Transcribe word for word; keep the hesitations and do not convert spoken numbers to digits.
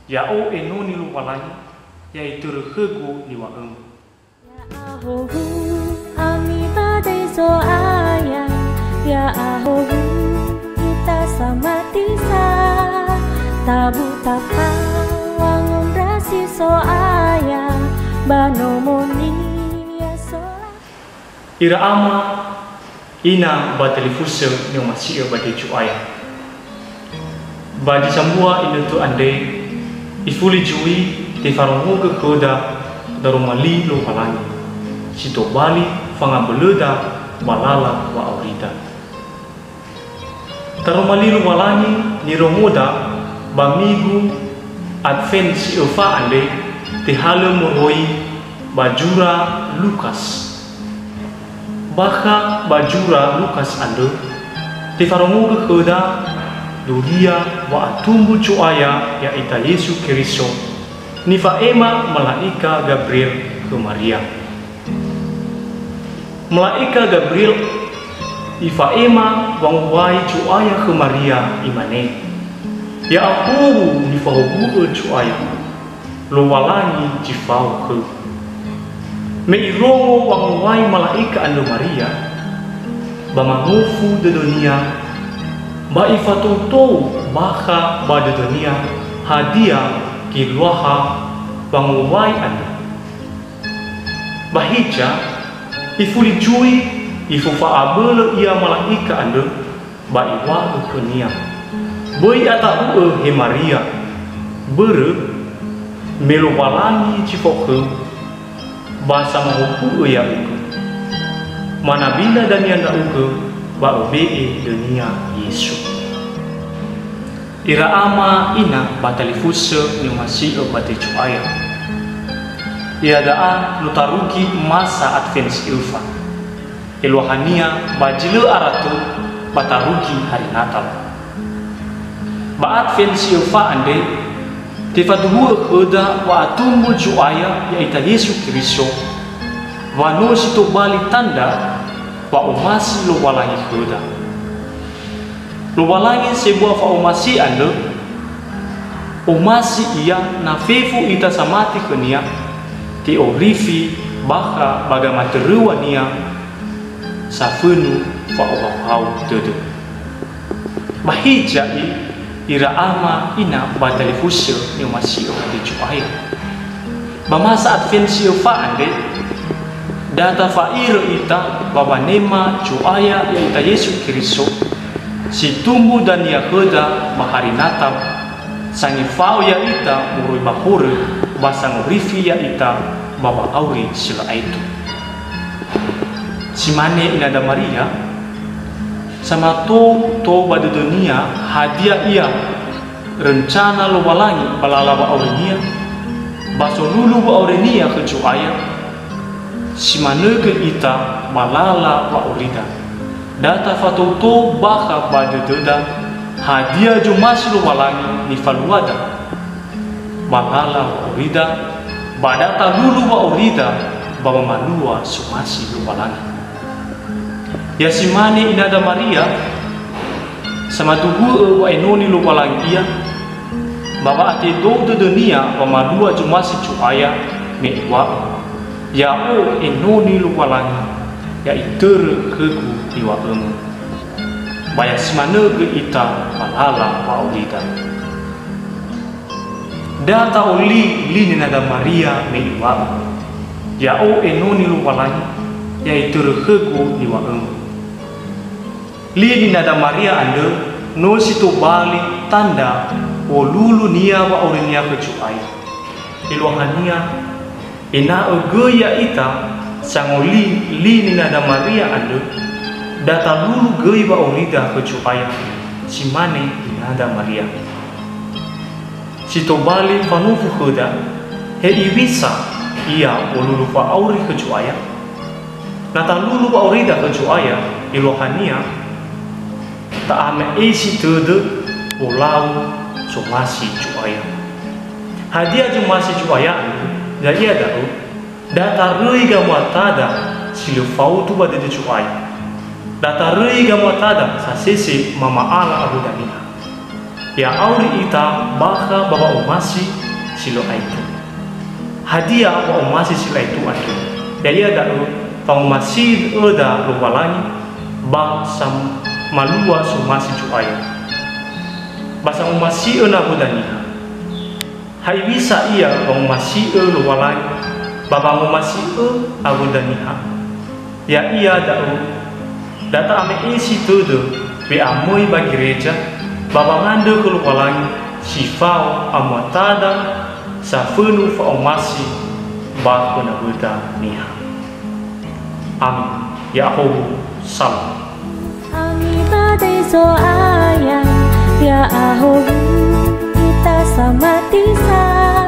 Ya'o enoni Lowalangi, ya itörö khögu niŵa'ömu. Ya'ahowu ami badai Zo'aya, ya'ahowu ita samati sa, tabu tafao wangondrasi Zo'aya, ba nomonia sola. Ira ama, ina ba talifusö ni'omasi'ö ba döi Zo'aya. Ba zi sambua inötö andre, ifuli zui tefarongogö khöda daroma li Lowalangi, si tobali fangabölöda ba lala wa'aurida. Taroma li Lowalangi nirongoda ba migu Advent si öfa andre, tehalö moroi ba zura Lukas. Bakha ba zura Lukas andrö, tefarongogö khöda duria wa'atumbu Zo'aya ya'ita Yesu Keriso, nifa'ema mala'ika Gabriel khö Maria. Mala'ika Gabriel ifa'ema wangowai Zo'aya khö Maria, imane, "Ya'ahowu nifahuhu'ö Zo'aya, Lowalangi zi fao khöu." Me irongo wangowai mala'ika andrö Maria, ba manofu dödönia, ba ifatoutou bakha ba dödönia hadia geluaha wangowai andrö. Ba hiza, ifuli zui, ifofa'abölö ia mala'ika andrö, ba iŵa'ö khönia, "Böi ata'u'ö, he Maria, börö me Lowalangi zi fao khöu, ba samahuhu'ö ya'ugö. Manabila dania ndra'ugö, ba öbe'e dönia Yesu." Ira ama ina ba talifusö ni'omasi'ö ba döi Zo'aya. Iada'a no tarugi masa Advent si öfa. Eluahania ba zi lö ara tö ba tarugi hari Natal. Ba Advent si öfa andre, tefaduhu'ö khöda wa'atumbu Zo'aya ya'ita Yesu Keriso, wa no si tobali tandra wa'omasi Lowalangi khöda. Lowalangi sebua fa'omasi andrö, omasi Ia na fefu ita samati khö-Nia, te'orifi bakha ba gamatöröŵa-Nia safönu fa'ohahau dödö. Ba hiza i, ira ama ina ba talifusö ni'omasi'ö ba döi Zo'aya. Ba masa Advent si öfa andre, da tafa'irö ita ba wanema Zo'aya ya'ita Yesu Keriso, si tumbu dania khöda ba hari Natal, sangefa'ö ya'ita moroi ba horö ba sangorifi ya'ita ba wa'auri si lö aetu. Si mane inada Maria, samatoutou ba dödönia hadia ia rencana Lowalangi ba lala wa'aurinia, ba solulu wa'aurinia khö Zo'aya, si manö göi ita ba lala wa'aurida. Da tafatoutou bakha ba dödöda hadia zomasi Lowalangi nifaluada ba lala wa'aurida, ba da talulu wa'aurida ba wamalua somasi Lowalangi. Ya si mane inada Maria, samaduhu'ö wa'enoni Lowalangi ia, ba wa'atedou dödönia wamalua zomasi Zo'aya me iŵa'ö, "Ya'o enoni Lowalangi, ya itörö khögu niŵa'ömu." Ba ya si manö göi ita ba lala wa'aurida. Da ta'oli li ninada Maria me iŵa'ö, "Ya'o enoni Lowalangi, ya itörö khögu niŵa'ömu." Li ninada Maria andrö no si tobali tandra wolulunia wa'aurinia khö Zo'aya. Eluahania, ena'ö göi ya'ita sangoli li ninada Maria andrö, da talulu göi wa'aurida khö Zo'aya, si mane ninada Maria. Si tobali fanofu khöda, he iŵisa ia wolulu fa'auri khö Zo'aya? Na talulu wa'aurida khö Zo'aya, eluahania, ta'ame'esi tödö wolau zomasi Zo'aya. Hadia zomasi Zo'aya andrö? Ya'ia da'ö, da taröi gamuatada si lö faudu ba dödö Zo'aya. Da taröi gamuatada sasese mama'ala awö dania. Ya'auri ita bakha ba wa'omasi si lö aetu. Hadia wa'omasi si lö aetu andrö? Ya'ia da'ö, fangomasi'ö khöda Lowalangi ba samalua somasi Zo'aya, ba sangomasi'ö nawöda niha. Hewisa ia wangomasi'ö Lowalangi ba wangomasi'ö awöda niha. Ya'ia da'ö, da ta'ame'esi tödö we'amöi ba gereja, ba wangandrö khö Lowalangi si fao amuatada safönu fa'omasi ba khö nawöda niha. Amin. Ya'ahowu, salam. Ami ba döi Zo'aya, ya'ahowu ita samati sa.